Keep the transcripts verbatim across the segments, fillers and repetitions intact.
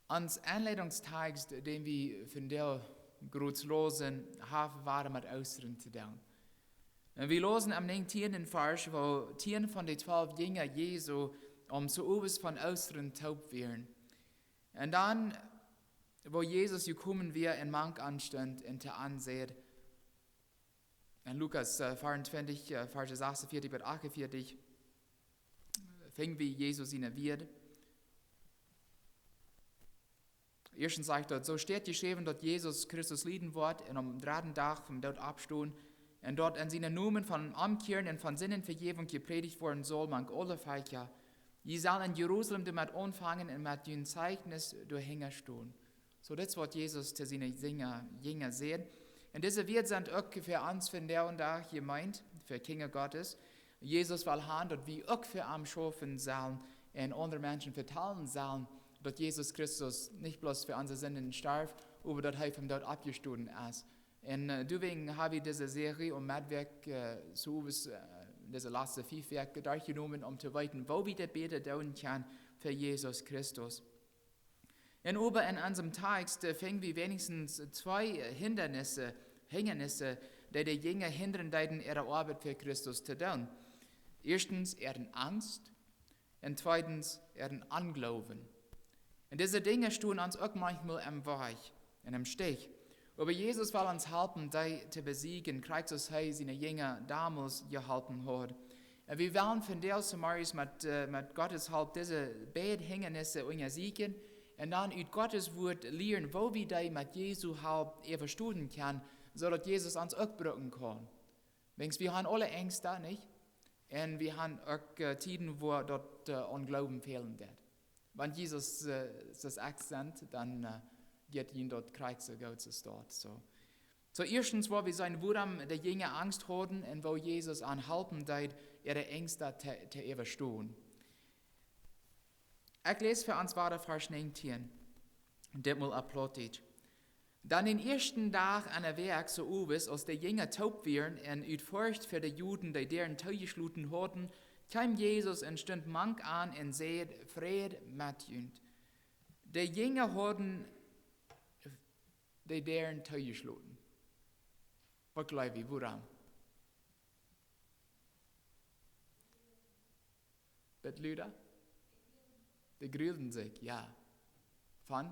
Ons Enleitungstext, dän wie vondoag krakjt läsen, haft wada met Oostren to doonen. Un wie läsen aum näajentieenden Varsch, woo tieen von de twalf Jinja Jesu aum Owent von Oostren toop wieren. Un dan, woo Jesus jekomen wia un mank an stunt un to an säd, en Lukas, äh, vea un twintich, äh, Varsch sas un veatieech bat acht un veatieech, finj wie Jesus siene Wieed. Ieeschtens sajcht daut: "Soo steit jeschräwen, daut Jesus Christus lieden woat un aum dredden Dach vom Doot oppstonen, un daut en sienen Nomen von Omkjieren un von Sindenvejäwunk jeprädicht woaren saul mank aule Velkja. Jie sellen en Jerusalem doamet aunfangen un met jun Zeichnis doahinja stonen." Soo, dit es, waut Jesus to siene Jinja, Jinja säd. Un dise Wieed sent uk fa ons vondoag jemeent, fa Kjinja Gottes. Jesus well han, daut wie uk fa am schaufen sellen un aundre Menschen vetalen sellen, daut Jesus Christus nich bloos fa onse Sinden storf, oba daut hee vom Doot oppjestonen es. Un, äh, doawäajen hab wie dise Serie om Medwäakj, äh, soo aus, äh, dise latste fief Wäakj derchjenomen, om to weeten, woo wie daut bäta doonen kjennen fa Jesus Christus. Un oba en onsem Text, äh, finj wie weenichstens twee, äh, Hindanisse, Hindanisse, dee de Jinja hindren deeden, äare Oabeit fa Christus to doonen. Ieeschtens äare Angst un tweedens äaren Ongloowen. Un dise Dinja stonen ons uk maunchmol em Wajch un em Stich. Oba Jesus well ons halpen, dee to besieejen, krakjt soo aus hee siene Jinja donmols jeholpen haud. Un wie wellen vondoag zemorjes met, äh, met Gottes Help dise beid Hindanisse unjasieekjen un dan ut Gottes Wuat lieren, woo wie dee met Jesu Help äwastonen kjennen, soo daut Jesus ons uk brucken kaun. Wiels wie han aule Enjsten, nich? Un wie han uk, äh, Tieden, wua daut, äh, aun Gloowen fälen deit. Wan Jesus, äh, soo aus ekj sie, dan, äh, jeit junt daut krakjt soo goot aus daut, soo. Soo, ieeschtens, woo wie seenen, wuarom de Jinja Angst hauden un woo Jesus an halpen deed, äare Enjsten to, to äwastonen. Ekj läs fa ons wada Varsch näajentieen, ditmol opp Plautdietsch. Dan dän ieeschten Dach enne Wäakj, soo owes, aus de Jinja toop wieren un ut Forcht fa de Juden de Däaren toojeschloten hauden, kjeem Jesus un stunt mank an un säd: "Fräd met junt." De Jinja hauden de Däaren toojeschloten. Waut jleew jie, wuarom? Bät luda? Dee grulden sikj, jo. Von?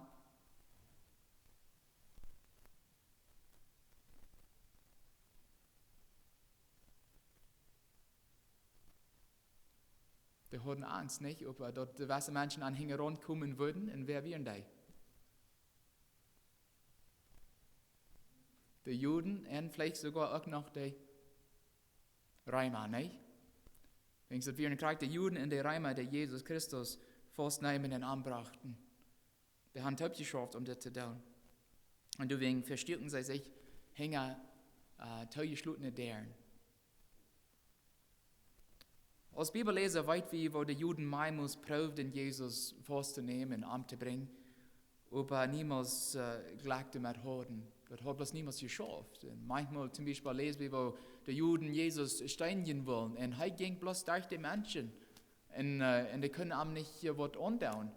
Dee hauden Angst, nich? Oba daut de wesse Menschen an hinjaraun komen wudden, un wäa wieren dee? De Juden un veleicht soogoa uk noch de Reema, nich? Wiels daut wieren krakjt de Juden un de Reema, dee Jesus Christus faustneemen un ombrochten. Dee han toop jeschauft, om dit to doonen. Un doawäajen vestuaken see sikj hinja, äh, toojeschlotene Däaren. Aus Bibelläsa weet wie, woo de Juden mearmols proowden, Jesus fausttonämen un omtobrinjen, oba niemols, äh, Jlekj doamet hauden. Daut haud bloos niemols jeschauft. Un maunchmol, toom Biespel, läs wie, woo de Juden Jesus steenjen wullen. Un hee jinkj bloos derch de Menschen. Un, äh, un dee kunnen am nich, äh, waut aundoonen.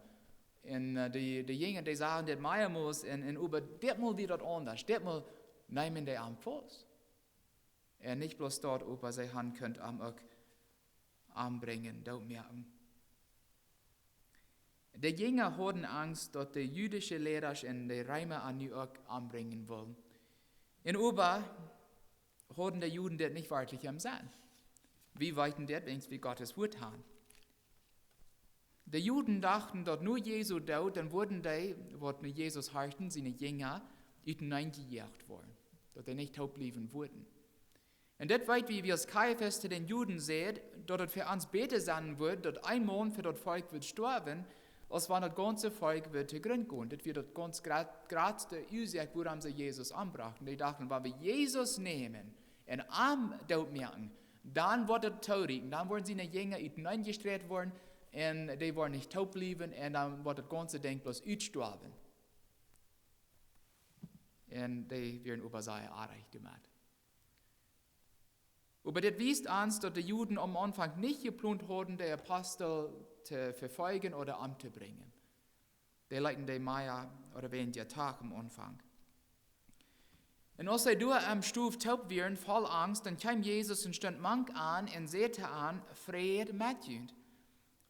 Un, äh, de, de Jinja, dee sagen dit mearmols, un, un oba ditmol wia daut aundasch. Ditmol neemen dee am faust. Un nich bloos daut, oba see han kunt am uk ombrinjen, dootmoaken. De Jinja hauden Angst, daut de jüdische Leida un de Reema an nu uk ombrinjen wullen. Un oba hauden de Juden dit nich werkjlich em Senn. Wie weeten dit, wiels wie Gottes Wuat han. De Juden dochten, daut no Jesu Doot, dan wudden dee, waut no Jesus horchten, siene Jinja, utenaunda jejoacht woaren. Daut dee nich toop bliewen wudden. Un dit weet wie, wiels Kaiafas to de Juden säd, daut et fa ons bäta sennen wudd, daut een Maun fa daut Volkj wudd stoawen, aus wan daut gaunze Volkj wudd to Grunt gonen. Dit wia daut gaunz gra-, jratste Uasoak, wuarom see Jesus ombrochten. Dee dochten, wan wie Jesus nämen un am dootmoaken, dan woat et toorieekjen, dan woaren siene Jinja utenaunda jestreit woaren un dee woaren nich toop bliewen un dan woat daut gaunze Dinkj bloos utstoawen. Un dee wieren oba sea oajch doamet. Oba dit wiest ons, daut de Juden aum Aunfank nich jeplont hauden, de Apostel to vefoljen ooda omtobrinjen. Dee leeten dee mea ooda weinja Tag aum Aunfank. Un aus see doa em Stow toop wieren, voll Angst, dan kjeem Jesus un stunt mank an un säd to an: "Fräd met junt."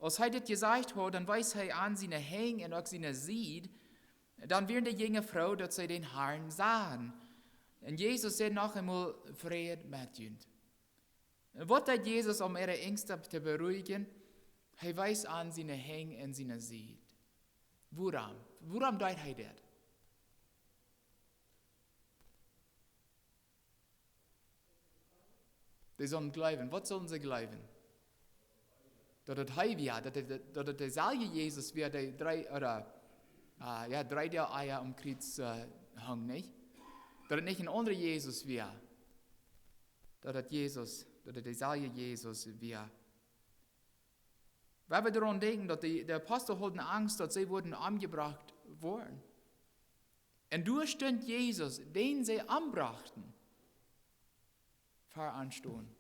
Aus hee dit jesajcht haud, dan wees hee an siene Henj un uk siene Sied. Dan wieren de Jinja froo, daut see dän Harn sagen. Un Jesus säd noch eemol: "Fräd met junt." Un waut deed Jesus, om äare Angst to beruhigen? Hee wees an siene Henj un siene Sied. Wuarom? Wuarom deed hee dit? Dee sullen jleewen. Waut sullen see jleewen? Daut et hee wia, daut et, daut et deeselwja Jesus wia, dee dree, ooda, ah, jo, dree Doag ea aum Kjriez, ah, hunk, nich? Daut et nich een aundra Jesus wia. Daut et Jesus, daut et deeselwja Jesus wia. Wan wie doaraun denkjen, daut de, de Apostel hauden Angst, daut see wudden omjebrocht woaren. Un doa stunt Jesus, dän see ombrochten, ver an stonen.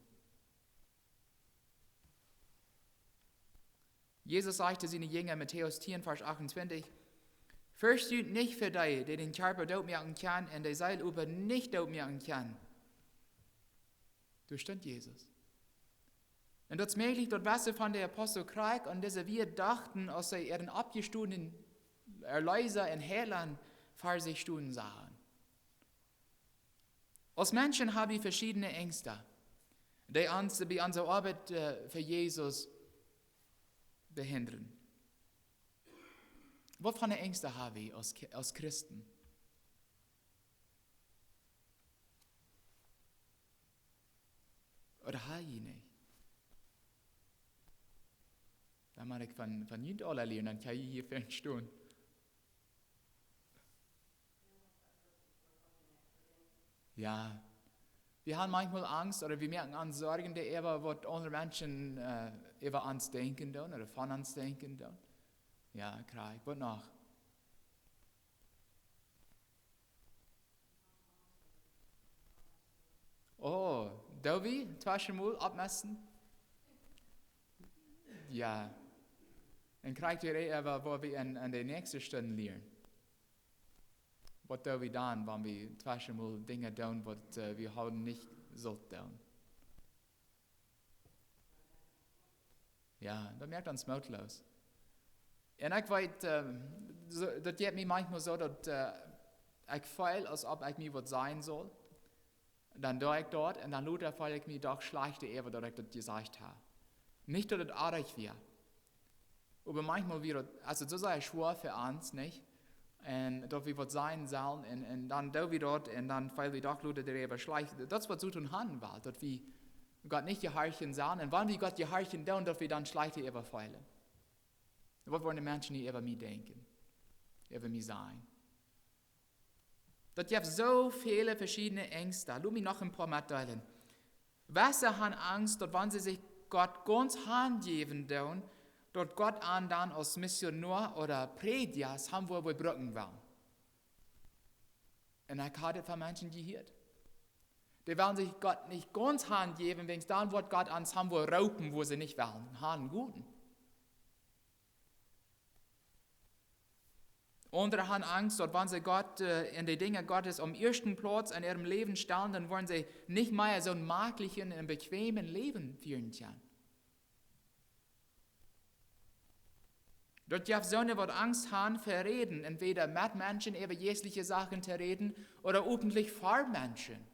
Jesus säd to siene Jinja, Matäus tieen, Varsch achtuntwintich: "Fercht junt nich ver dee, dee dän Kjarpa dootmoaken kjennen un de Seel oba nich dootmoaken kjennen." Doa stunt Jesus. Un daut es mäajlich, daut wese von de Apostel krakjt aun dise Wieed dochten, aus see äaren oppjestonenen Erleesa un Heilaunt ver sikj stonen sagen. Aus Menschen hab wie veschiedne Angst, dee ons bie onse Oabeit, ah, fa Jesus behindren. Waut fa Angst hab wie aus Ki-, aus Christen? Ooda hab jie nich? Dan mott ekj von, von junt aula lieren, dan kjenn jie hia ver stonen. Jo. Wie haben maunchmol Angst ooda wie moaken ons Sorjen doaräwa, waut aundre Menschen, ah, äwa ons denkjen doonen ooda von ons denkjen doonen. Jo, krakjt. Waut noch? Oh, doo wie tweschenmol oppmoaken? Jo. Un krakjt doaräwa woa wie en, en de näakjste Stund lieren. Waut doo wie dan, wan wie tweschenmol Dinja doonen, waut, ah, wie hauden nich sult doonen? Jo, daut moakt ons mootloos. Un ekj weet, ah, soo, daut jeit mie maunchmol soo, daut, ah, ekj feel, aus auf ekj mie waut sajen saul. Dan doo ekj daut un dan lota feel ekj mie doch schlajcht doaräwa, daut ekj daut jesajcht hab. Nich, daut et oajch wia. Oba maunchmol wia daut, aulsoo, daut es sea schwoa fa ons, nich? Un daut wie waut sajen sellen un, un dan doo wie daut un dan feel wie doch lota doaräwa schlajcht. Daut es waut Soton haben well, daut wie Gott nich jehorchen sellen. Un wan wie Gott jehorchen doonen, daut wie dan schlajcht doaräwa feelen. Waut woaren de Menschen hia äwa mie denkjen? Äwa mie sajen? Daut jeft soo väle veschiedne Angst. Lot mie noch een poa metdeelen. Wese haben Angst, daut wan see sikj Gott gaunz hanjäwen doonen, daut Gott an dan aus Missionoa ooda Prädja haben woat brucken wellen. Un ekj hab daut von Menschen jehieet. Dee wellen sikj Gott nich gaunz hanjäwen, wiels dan woat Gott an haben woat roopen, wua see nich wellen hangonen. Aundre haben Angst, daut wan see Gott, ah, un de Dinja Gottes aum ieeschten Plauz en äa Läwen stalen, dan woaren see nich mea soon maklichen un bequemen Läwen fieren kjennen. Daut jeft soone, waut Angst haben ver räden, entwäda met Menschen äwa jeistliche Sachen to räden ooda openlich ver Menschen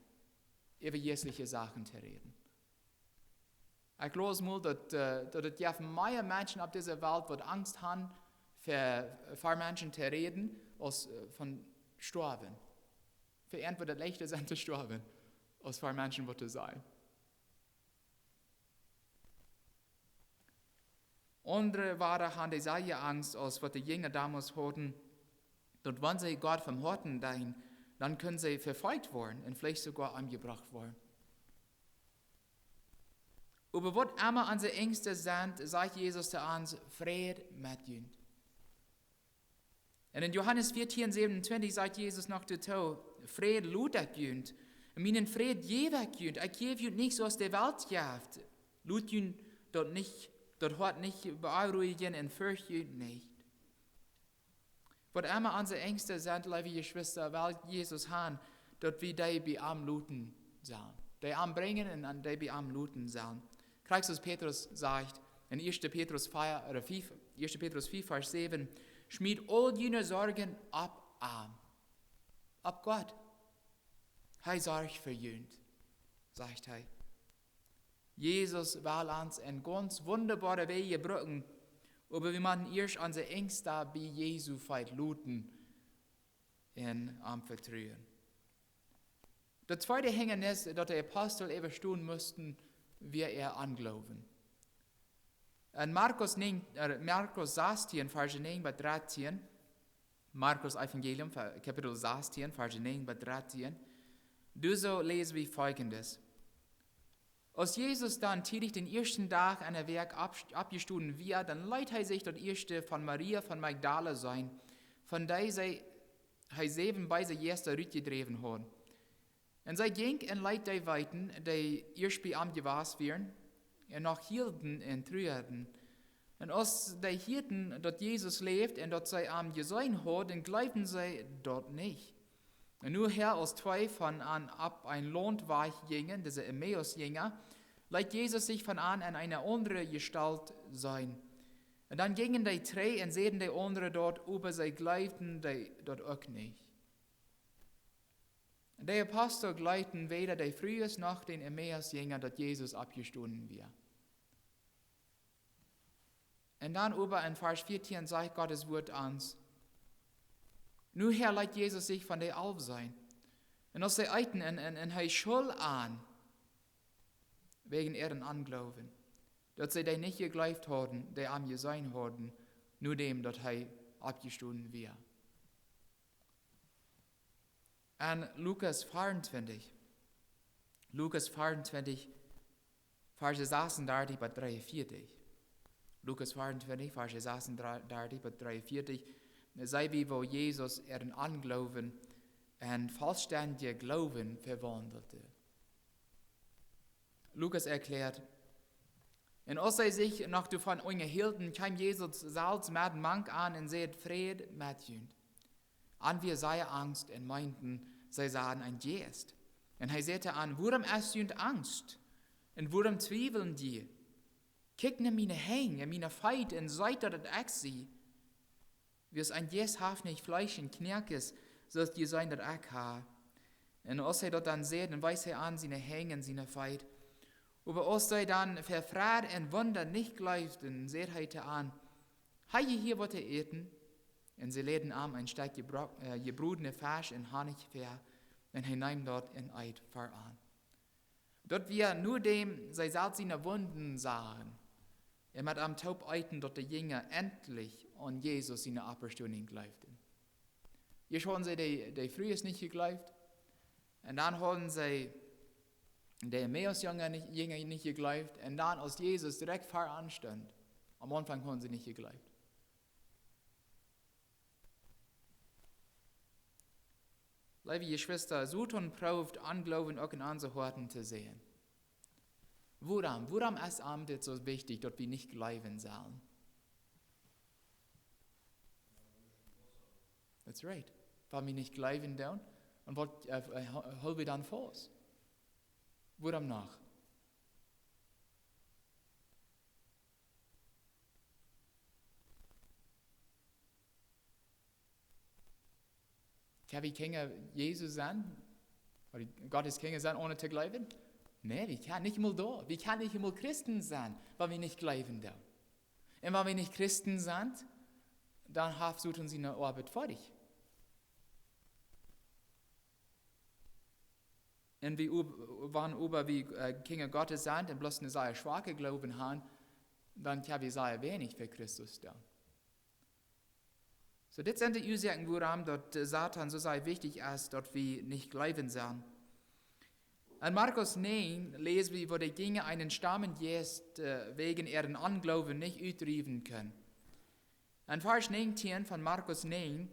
äwa jeistliche Sachen to räden. Ekj läs mol, daut, ah, daut et jeft mea Menschen opp dise Welt, waut Angst haben ver, ver Menschen to räden, aus, ah, von stoawen. Ver an woat et leichta sennen to stoawen, aus ver Menschen waut to sajen. Aundre wada haben deeselwje Angst, aus waut de Jinja donmols hauden, daut wan see Gott vom Hoaten deenen, dan kunnen see vefolcht woaren un veleicht soogoa omjebrocht woaren. Oba waut emma onse Angst sent, sajcht Jesus to ons: "Fräd met junt." Un en Johanes vieetieen, säwenuntwintich sajcht Jesus noch doatoo: "Fräd lot ekj junt, mienen Fräd jäw ekj junt. Ekj jäw junt nich soo aus de Welt jeft. Lot junt daut nich, daut Hoat nich beonruijen un ferjcht junt nich." Waut emma onse Angst sent, leewe Jeschwista, well Jesus han, daut wie dee bie am loten sellen. Dee am brinjen un aun dee bie am loten sellen. Krakjt soo aus Petrus sajcht en 1. Petrus 4, oder 5, 1. Petrus 5, Varsch 7: "Schmiet aul june Sorjen opp am." Opp Gott. Hee sorcht fa junt, sajcht hee. Jesus well ons en gaunz wundaboare Wäaj brucken, oba wie motten ieescht onse Angst bie Jesus Feet loten un am vetruen. Daut tweede Hindanis, daut de Apostel äwastonen musten, wia äa Ongloowen. En Markus 9, äh, Markus 16, Varsch 9 bat 13, Markus Evangelium, Kapitel 16, Varsch 9 bat 13, doa soo läse wie foljendet. Aus Jesus dan tiedich dän ieeschten Dach enne Wäakj opp-, oppjestonen wia, dan leet hee sikj daut ieeschte von Maria von Magdala seenen, von dee see, hee säwen beese Jeista rutjedräwen haud. Un see jinkj un leet dee weeten, dee ieescht bie am jewast wieren un noch hilden un truaden. Un aus dee hieeden, daut Jesus läwd un daut see am jeseenen hauden, jleewden see daut nich. Un nohäa, aus twee von an opp een Launtwajch jinjen, dise Emmaus-Jinja, leet Jesus sikj von an en eene aundre Jestault seenen. Un dan jinjen dee trigj un säden de aundre daut, oba see jleewden dee daut uk nich. De Apostel jleewden wada dee Frues noch dän Emmaus-Jinja, daut Jesus oppjestonen wia. Un dan oba en Varsch 14 sajcht Gott sien Wuat ons: "Nohäa leet Jesus sikj von dee alf seenen. Un aus see eeten un, un, un hee schull an wäajen äaren Ongloowen, daut see dee nich jejleeft hauden, dee am jeseenen hauden, nodäm daut hee oppjestonen wia." En Lukas 24, Lukas 24, Varsch 36 bat 43. Lukas 24, Varsch 36 bat 43, seenen wie, woo Jesus äaren Ongloowen en vollstendjen Gloowen vewaundeld. Lukas erkjläat: "Un aus see sikj noch doavon unjahilden, kjeem Jesus selfst met mank an un säd: 'Fräd met junt.' An wia sea angst un meenden, see sagen een Jeist. Un hee säd to an: 'Wuarom es junt angst? Un wuarom twiewlen jie? Kjikjt no miene Henj un miene Feet un seet, daut et ekj sie. Wiels een Jeist haft nich Fleesch un Knoakes, soo aus jie seenen, daut ekj ha.' Un aus hee daut dan säd, dan wees hee an siene Henj un siene Feet. Oba aus see dan ver Freid un Wunda nich jleewden, säd hee to an: 'Hab jie hia waut to äten?' Un see läden am een Stekj jebro-, äh, jebrodne Fesch un Honnich väa, un hee neem daut un eet ver an." Daut wia nodäm see selfst siene Wunden sagen un met am toop eeten, daut de Jinja endlich aun Jesus siene Oppstonunk jleewden. Ieescht hauden see de, de Frues nich jejleeft, un dan hauden see de Emmaus-Jinja nich, Jinja nich jejleeft, un dan, aus Jesus direkt ver an stunt, aum Aunfank hauden see nich jejleeft. Leewe Jeschwista, Soton prooft Ongloowen uk en onse Hoaten to seien. Wuarom? Wuarom es am dit soo wichtich, daut wie nich jleewen sellen? That's right. Wan wie nich jleewen doonen, un waut, äh, äh, ho-, hool wie dan faust? Wuarom noch? Kjenn wie Kjinja Jesus sennen? Ooda Gott sien Kjinja sennen, onen to jleewen? Nä, wie kjennen nich mol doa. Wie kjennen nich mol Christen sennen, wan wie nich jleewen doonen. Un wan wie nich Christen sent, dan haft Soton siene Oabeit fa die. Un wie, wan oba wie, äh, Kjinja Gottes sent un bloos een sea schwaka Gloowen haben, dan kjenn wie sea weinich fa Christus doonen. Soo, dit sent de Uasoaken, wuarom daut, äh, Soton soo sea wichtich es, daut wie nich jleewen sellen. En Markus 9 läse wie, woo de Jinja eenen stummen Jeist, äh, wäajen äaren Ongloowen nich utdriewen kunnen. En Varsch 19 von Markus 9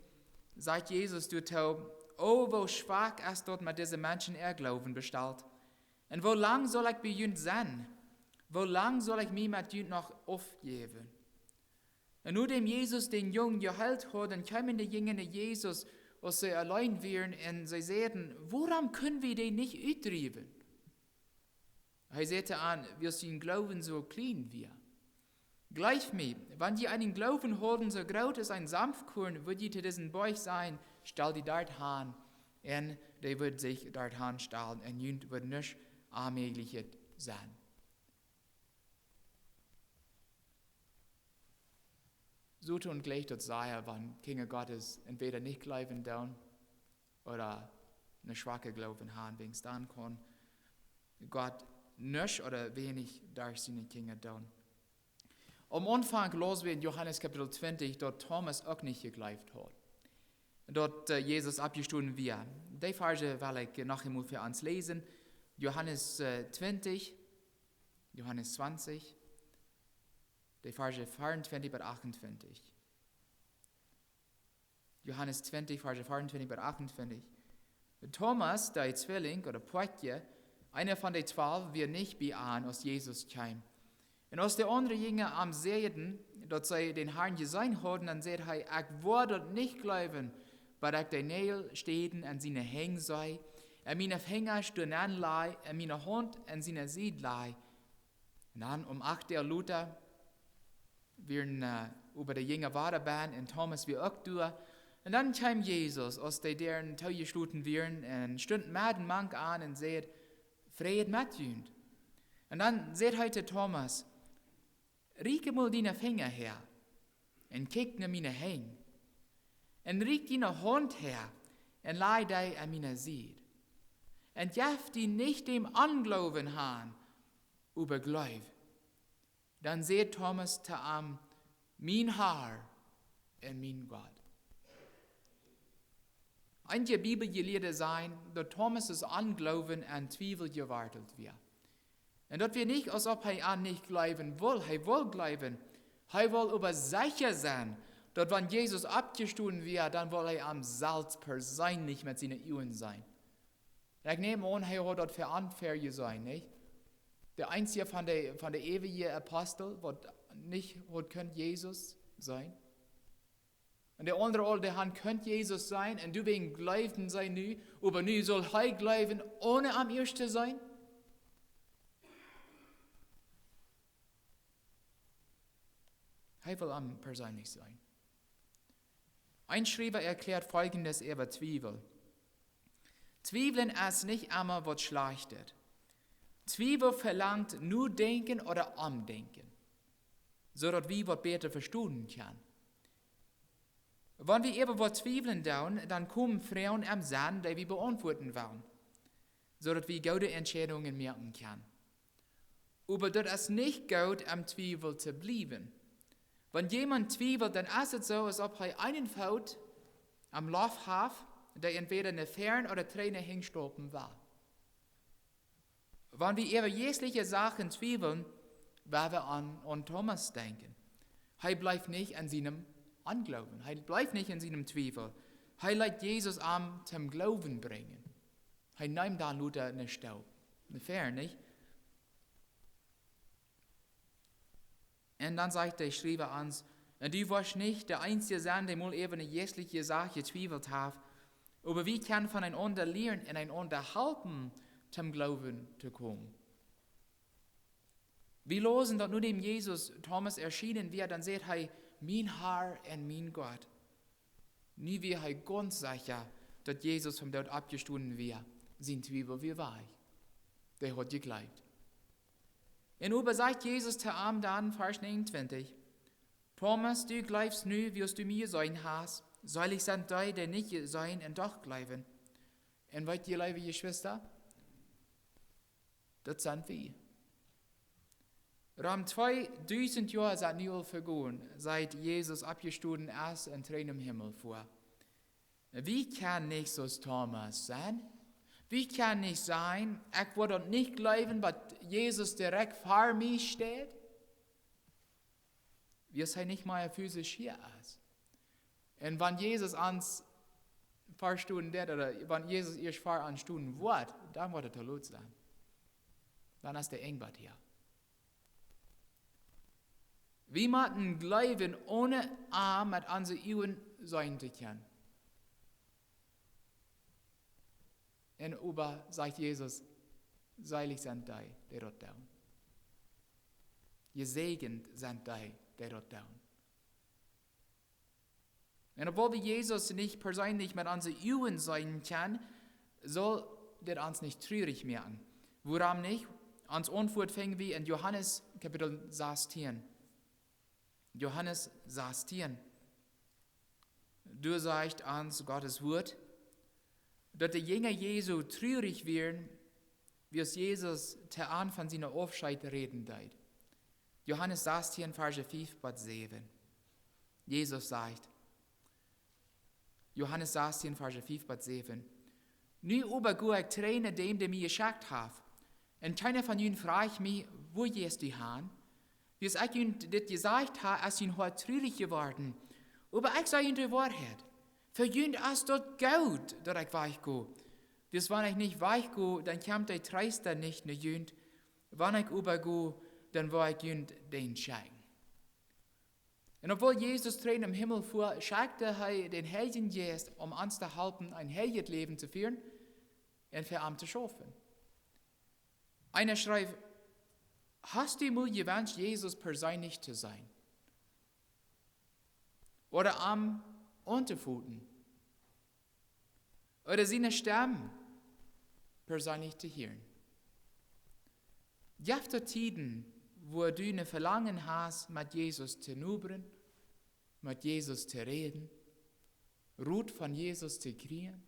sajcht Jesus doatoo: "O, woo schwak es daut met dise Menschen äa Gloowen bestalt. Un woo lang saul ekj bie junt sennen? Woo lang saul ekj mie met junt noch aufjäwen?" Un nodäm Jesus dän Jung jeheelt haud, dan kjeemen de Jinja no Jesus, aus see auleen wieren, un see säden: "Wuarom kjennen wie dän nich utdriewen?" Hee säd an: "Wiels jun Gloowen soo kjlien wia." Jleeft mie, wan jie eenen Gloowen hauden soo groot aus een Samfkuarn, wudd jie to disen Boajch sajen: 'Stal die doa han', un dee wudd sikj doa han stalen, un junt wudd nuscht onmäajlich sennen. Soo to un jlikj daut sajen, wan Kjinja Gottes entwäda nich jleewen doonen ooda een schwaka Gloowen han, wiels dan kaun Gott nuscht ooda weinich derch siene Kjinja doonen. Aum Aunfank laus wie en Johanes Kapitel twintich, daut Thomas uk nich jejleeft haud, daut, äh, Jesus oppjestonen wia. Dee Varsch well ekj noch eemol fa ons läsen. Johanes, äh, twintich, Johanes twintich, dee Varsch vea un twintich bat achtuntwintich. Johanes twintich, Varsch vea un twintich bat achtuntwintich. Thomas, dee Zwilling ooda Poatje, eena von de twalw, wia nich bie an, aus Jesus kjeem. Un aus de aundre Jinja am säden, daut see dän Harn jeseenen hauden, dan säd hee: "Ekj woa daut nich jleewen, bat ekj de Näajelstäden en siene Henj see, un miene Finjasch doa nenn laj, un miene Haunt en siene Sied laj." Un dan om acht Doag lota wieren, äh, äwa de Jinja wada bie un Thomas wia uk doa. Un dan kjeem Jesus, aus de Däaren toojeschloten wieren, un stunt medden mank an un säd: "Fräd met junt." Un dan säd hee to Thomas: "Rieekj mol diene Finja häa un kjikj no miene Henj. Un rieekj diene Haunt häa un laj dee en miene Sied. Un jeff die nich däm Ongloowen han, oba jleew." Dan säd Thomas to am: "Mien Har un mien Gott." Eenje Bibeljelieede sajen, daut Thomas sien Ongloowen aun Twiewel jewartelt wia. Un daut wia nich, aus auf hee an nich jleewen wull. Hee wull jleewen. Hee wull oba secha sennen, daut wan Jesus oppjestonen wia, dan wull hee am selfst perseenlich met siene Uagen seenen. Un ekj näm aun, hee haud daut fa onfair jeseenen, nich? De eensja von de, von de eewje Apostel, waut nich haud kunt Jesus seenen. Un de aundre aul, dee han kunt Jesus seenen, un doawäajen jleewden see nu, oba nu sull hee jleewen, onen am ieescht to seenen? Hee wull am perseenlich seenen. Een Schriewa erkjläat foljendet äwa Twiewel: "Twiewlen es nich emma waut Schlajchtet. Twiewel velangt Nodenkjen ooda Omdenkjen, soo daut wie waut bäta vestonen kjennen. Wan wie äwa waut twiewlen doonen, dan komen Froagen em Senn, dee wie beauntwuaden wellen, soo daut wie goode Entscheidungen moaken kjennen. Oba daut es nich goot, em Twiewel to bliewen. Wan jemaunt twiewelt, dan es et soo, aus auf hee eenen Foot aum Loft haft, dee entwäda no väaren ooda trigj nenn stopen well." Wan wie äwa jeistliche Sachen twiewlen, woa wie aun, aun Thomas denkjen. Hee bleef nich en sienem Ongloowen. Hee bleef nich en sienem Twiewel. Hee leet Jesus am toom Gloowen brinjen. Hee neem dan lota ne Stoop no väaren, nich? Un dan sajcht de Schriewa ons: "Un du woascht nich de eensja sennen, dee mol äwa ne jeistliche Sach jetwiewelt haft, oba wie kjennen von eenaunda lieren un eenaunda halpen, toom Gloowen to komen." Wie läsen daut, nodäm Jesus Thomas erschienen wia, dan säd hee: "Mien Har un mien Gott." Nu wia hee gaunz secha, daut Jesus vom Doot oppjestonen wia. Sien Twiewel wia wajch. Hee haud jejleeft. Un oba sajcht Jesus to am dan, Varsch negenuntwintich: "Thomas, du jleefst nu, wiels du mie jeseenen hast. Seelich sent dee, dee nich seenen un doch jleewen." Un weet jie, leewe Jeschwista, daut sent wie. Rom tweedusent Joa sent nu aul vegonen, siet Jesus oppjestonen es un trigj nom Himmel foa. Wie kjennen nich soo aus Thomas sennen. Wie kjennen nich sajen: "Ekj woa daut nich jleewen, bat Jesus direkt ver mie steit." Wiels hee nich mea physisch hia es. Un wan Jesus ons vestonen deed, ooda wan Jesus ieescht ver ons stonen woat, dan woat et too lot sennen. Dan es de Enj bat hia. Wie motten jleewen, onen am met onse Uagen seenen to kjennen. Un oba, sajcht Jesus, seelich sent dee, dee daut doonen. Jesäajent sent dee, dee daut doonen. Un obwohl wie Jesus nich perseenlich met onse Uagen seenen kjennen, saul dit ons nich trurich moaken. Wuarom nich? Ons Auntwuat finjen wie en Johanes Kapitel sastieen. Johanes sastieen. Doa sajcht ons Gottes Wort, daut de Jinja Jesu trurich wieren, wiels Jesus to an von sienen Aufscheet räden deed. Johanes sastieen, Varsch fief bat säwen. Jesus sajcht, Johanes sastieen, Varsch fief bat säwen: Nu oba go ekj trigj no däm, dee mie jeschekjt haft. Un kjeena von junt frajcht mie: Wua jeist du han? Wiels ekj junt dit jesajcht hab, es jun Hoat trurich jeworden. Oba ekj saj junt de Woarheit: Fa junt es daut goot, daut ekj wajch go. Wiels wan ekj nich wajch go, dan kjemt de Treesta nich no junt. Wan ekj oba go, dan woa ekj junt dän schekjen. Un obwohl Jesus trigj nom Himmel fua, schekjt hee dän Heiljen Jeist, om ons to halpen, een heiljet Läwen to fieren un fa am to schaufen. Eena schreef: Hast du mol jewenscht, Jesus perseenlich to seenen? Ooda am auntofoten? Ooda siene Stemm perseenlich to hieren? Jeft daut Tieden, wua du een Velangen hast, met Jesus to nobren, met Jesus to räden, Rot von Jesus to kjrieen?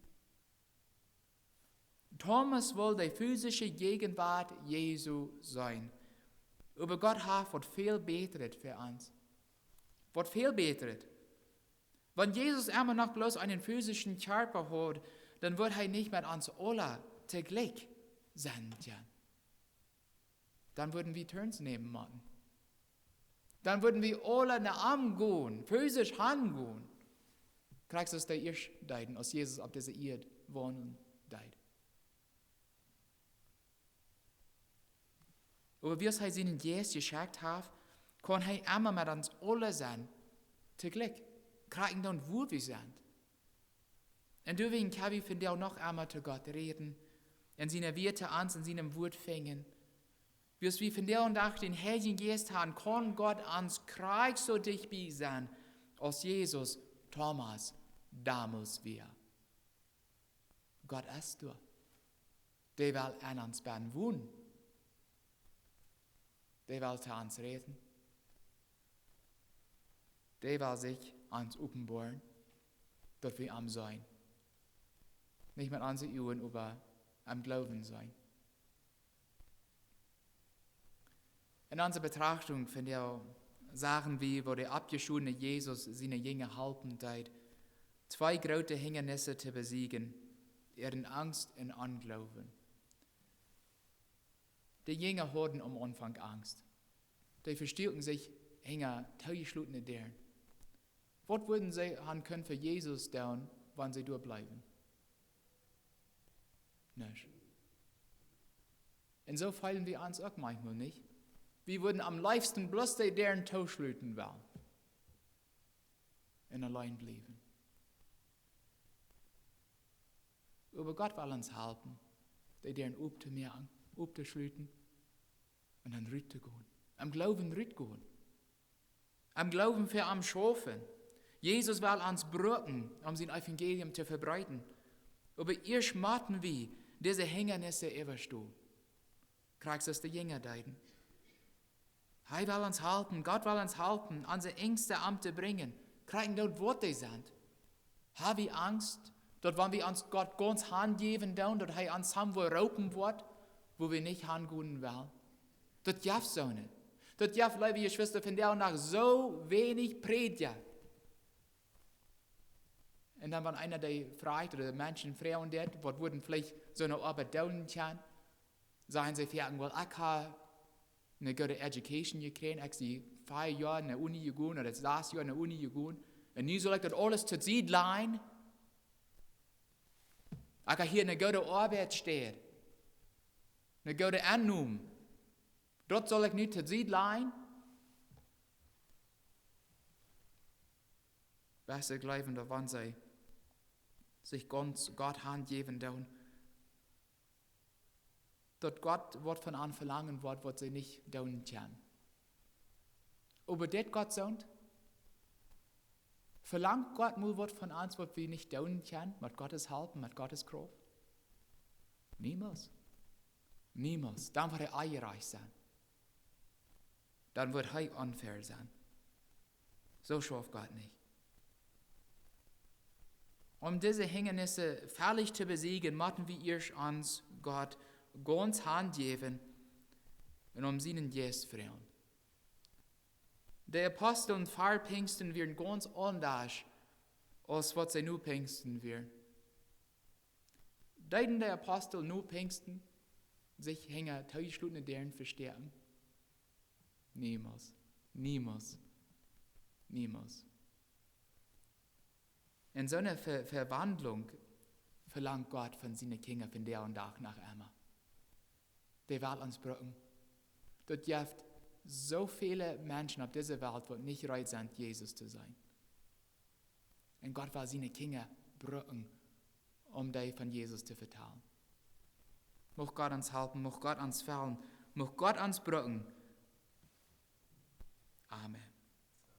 Thomas wull de physische Jäajenwuat Jesu seenen. Oba Gott haft waut väl Bätret fa ons. Waut väl Bätret. Wan Jesus emma noch bloos eenen physischen Kjarpa haud, dan wudd hee nich met ons aula toojlikj sennen kjennen. Dan wudden wie Turns nämen motten. Dan wudden wie aula no am gonen, physisch hangonen. Krakjt soo aus dee ieescht deeden, aus Jesus opp dise Ieed wonen deed. Oba wiels hee sienen Jeist jeschekjt haft, kaun hee emma met ons aula sennen, toojlikj. Krakjt dan, wua wie sent. Un doawäajen kjenn wie vondoag noch emma to Gott räden un siene Wieed to ons en sienem Wuat finjen. Wiels wie vondoag dän Dach dän Heiljen Jeist han, kaun Gott ons krakjt soo dicht bie sennen, aus Jesus Thomas donmols wia. Gott es doa. Dee well en ons bennen wonen. Dee well to ons räden. Dee well sikj ons openboaren, daut wie am seenen. Nich met onse Uagen, oba em Gloowen seenen. En onse Betrachtunk vondoag sajen wie, woo de oppjeschodne Jesus siene Jinja halpen deed, twee groote Hindanisse to besieejen, äare Angst un Ongloowen. De Jinja hauden aum Aunfank Angst. Dee vestuaken sikj hinja toojeschlotne Däaren. Waut wudden see han kunnen fa Jesus doonen, wan see doa bleewen? Nuscht. Un soo feelen wie ons uk maunchmol, nich? Wie wudden aum leefsten bloos de Däaren tooschluten wellen un auleen bliewen. Oba Gott well ons halpen, de Däaren optomoaken, optoschluten un dan rut to gonen. Em Gloowen rut gonen. Em Gloowen fa am schaufen. Jesus well ons brucken, om sien Evangelium to vebreeden. Oba ieescht motten wie dise Hindanisse äwastonen. Krakjt soo aus de Jinja deeden. Hee well ons halpen, Gott well ons halpen, onse Angst am to brinjen. Krakjt dan, waut dee sent. Ha wie Angst, daut wan wie ons Gott gaunz hanjäwen doonen, daut hee ons somewhere roopen woat, wua wie nich hangonen wellen? Daut jeft soone. Daut jeft, leewe Jeschwista, vondoag noch soo weinich Prädja. Un dan, wan eena dee froacht, ooda de Menschen froagen deit, waut wudden veleicht soone Oabeit doonen kjennen, sajen see foaken: Well, ekj hab eene goode education jekjräajen, ekj sie fiew Joa no Uni jegonen, ooda sas Joa no Uni jegonen. Un nu saul ekj daut aules tosied lajen. Ekj hab hia eene goode Oabeitsstäd, eene goode Ennom. Daut saul ekj nu tosied lajen? Wese jleewen, daut wan see sikj gaunz Gott hanjäwen doonen, daut Gott waut von an velangen woat, waut see nich doonen kjennen. Oba dit Gott soont, velangt Gott mol waut von ons, waut wie nich doonen kjennen, met Gottes Help, met Gottes Krauft? Niemols. Niemols. Dan woat hee onjerajcht sennen. Dan woat hee unfair sennen. Soo schauft Gott nich. Om dise Hindanisse völlig to besiejen, motten wie ieescht ons Gott gaunz hanjäwen un om sienen Jeist froagen. De Apostel ver Pinjsten wieren gaunz aundasch aus waut see no Pinjsten wieren. Deeden de Apostel no Pinjsten sikj hinja toojeschlotene Däaren vestäakjen? Niemols. Niemols. Niemols. Un soone Ver-, Verwandlung velangt Gott von siene Kjinja vondoag dän Dach noch emma. Dee well ons brucken. Daut jeft soo väle Menschen opp dise Welt, waut nich reed sent, Jesus to seenen. Un Gott well siene Kjinja brucken, om dee von Jesus to vetalen. Mucht Gott ons halpen, mucht Gott ons fellen, mucht Gott ons brucken. Amen.